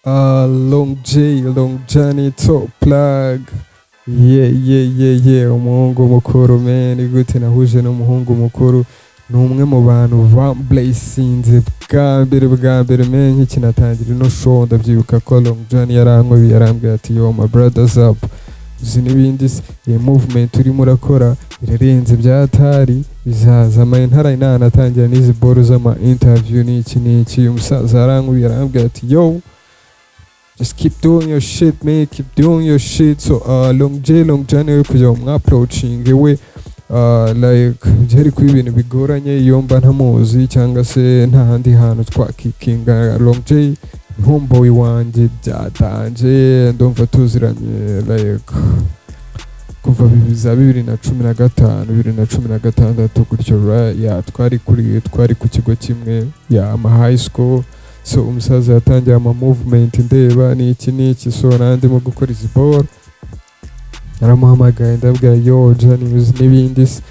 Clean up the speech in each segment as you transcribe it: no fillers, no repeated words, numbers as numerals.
Long J, Long Johnny, Top Plug. Yeah, umuhungu mukuru, man. Gute nahuje n'umuhungu mukuru? Ni umwe mu bantu bamblessinze bwa mbere bwa mbere, man. Nkikinatangira ino show, ndabyibuka ko Long Johnny yarankubiye, yarambwiye ati: "Yo, my brothers up, uzi n'ibindi se, iyi movement urimo urakora irarenze, byatari bizaza." Man, ntara nanatangira n'izi boro z'ama interview n'iki n'iki, umusaza yarankubiye, arambwira ati: "Yo, just keep doing your shit, man, keep doing your shit." So Long J, Long Johnny we, kugira ngo mwapproaching we, like, byari kuba ibintu bigoranye iyo mba ntamuzi cyangwa se nta handi hantu twakikinga. Long J, homeboy wanjye byatanje, ndumva tuziranye like kuva za 2015, 2016 gutyo, right? Yeah, twari ku kigo kimwe ya ama high school. So umusaza yatangiye ama movement ndeba n'iki n'iki, so nandimo gukora izi ball, naramuhamagaye, ndabwira: "Yo Johnny, uzi n'ibindi se,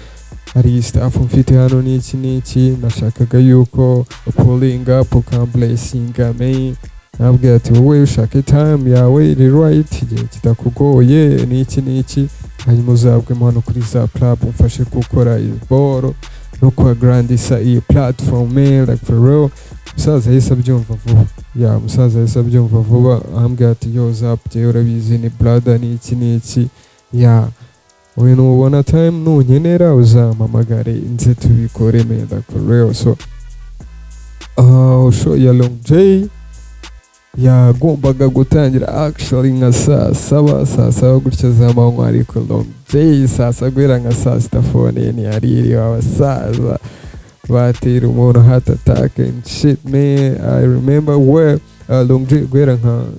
hari staff mfite hano n'iki n'iki, nashakaga yuko pulling up ukamblessinga, man." Nabwira ati: "Wowe ushake time yawe iri right, igihe kitakugoye n'iki n'iki, hanyuma uzabwemo hano kuri za club, umfashe gukora iyi boro no kuagrandisa iyi platform, man, like for real." Umusaza yahise abyumva vuba. Ya, umusaza yahise abyumva vuba, arambwira ati: "Yo Zap, jyewe urabizi ni brother n'iki n'iki, ya wowe nubona time nunkenera uzampamagare nze tubikore, man, like for real." So show ya Long J yagombaga gutangira actually nka saa 7, saa 7 gutya z'amanywa, ariko Long J saa 7, guhera nka saa 6 phone ye ntiyari iriho. Abasaza batera umuntu heart attack and shit, man. I remember where Long J guhera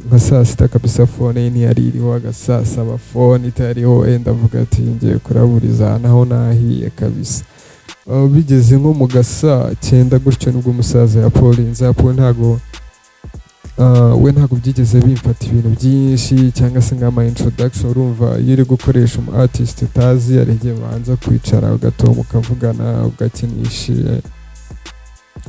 nka saa 6 kabisa phone ye ntiyari iriho, aga saa 7 phone itariho, ndavuga ati ngiye kuraburiza naho nahiye kabisa. Bigeze nko mu gasa 9 gutyo nibwo umusaza yapullinze up. Ntago we ntabwo byigeze bimfata ibintu byinshi cyangwa se nk'ama introduction. Urumva iyo uri gukoresha umu artist utazi, hari igihe banza kwicara ugatoma, mukavugana, ugakinisha,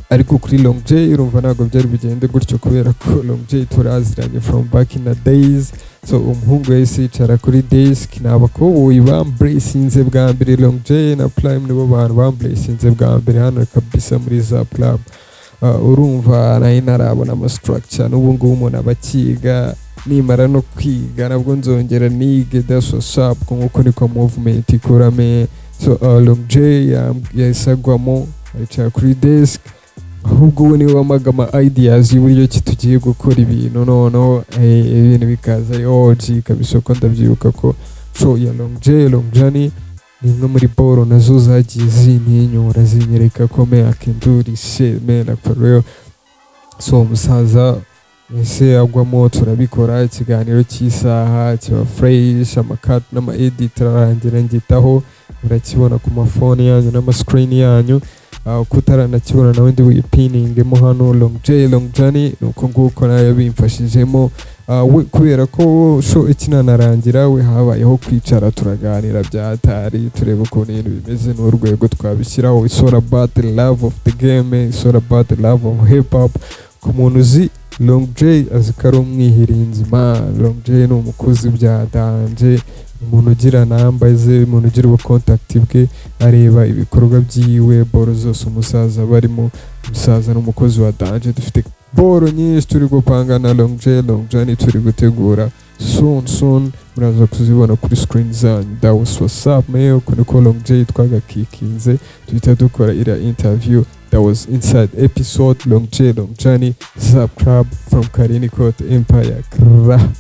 ariko kuri Long J urumva ntabwo byari bigende gutyo kubera ko Long J turaziranye from back in the days. So umuhungu yahise yicara kuri desk. Ni abakoboyi bamblessinze bwa mbere. Long J na Prime nibo bantu bamblessinze bwa mbere hano kabisa muri za club. Urumva nari ntarabona ama structure, n'ubu ngubu umuntu aba akiga, nimara no kwiga nabwo nzongera nige. That's what's up, nkuko niko movement ikura, man. So Long J yahise agwamo, yicara kuri desk. Ahubwo we niwe wamaga ama ideas y'uburyo ki tugiye gukora ibintu, noneho ibintu bikaza ari OG kabisa. Ko ndabyibuka ko show ya Long J, Long Johnny ni imwe muri boro nazo zagiye zintinyura, zinyereka ko man, I can do this shit, man, like for real. So umusaza ese agwamo, turabikora, ikiganiro cy'isaha kiba fresh, ama cut n'ama edit ararangira, ngitaho, murakibona ku mafoni yanyu n'ama screen yanyu. Uko utaranakibona nawe ndi buyipiningemo hano. Long J, Long Johnny, ni uko nguko nayo bimfashijemo. We kubera ko show ikinanarangira, we habayeho kwicara, turaganira byatari, tureba ukuntu ibintu bimeze n'urwego twabishyiraho. It's all about the love of the game, it's all about the love of hip hop. Ku muntu uzi Long J azi ko ari umwihirinzi, man. Long J ni umukozi bya danger, umuntu ugira namba ze, umuntu ugira ubu contact bwe, areba ibikorwa byiwe, boro zose umusaza barimo. Umusaza ni umukozi wa danger. Dufite boro nyinshi turi gupanga na Long J, Long Johnny, turi gutegura. Soon soon muraza kuzibona kuri screen zanyu. That was what's up, man. Uko niko Long J twagakikinze, tuhita dukora iriya interview. That was inside episode, Long J, Long Johnny, Zap Club from Karini Court Empire. Kra.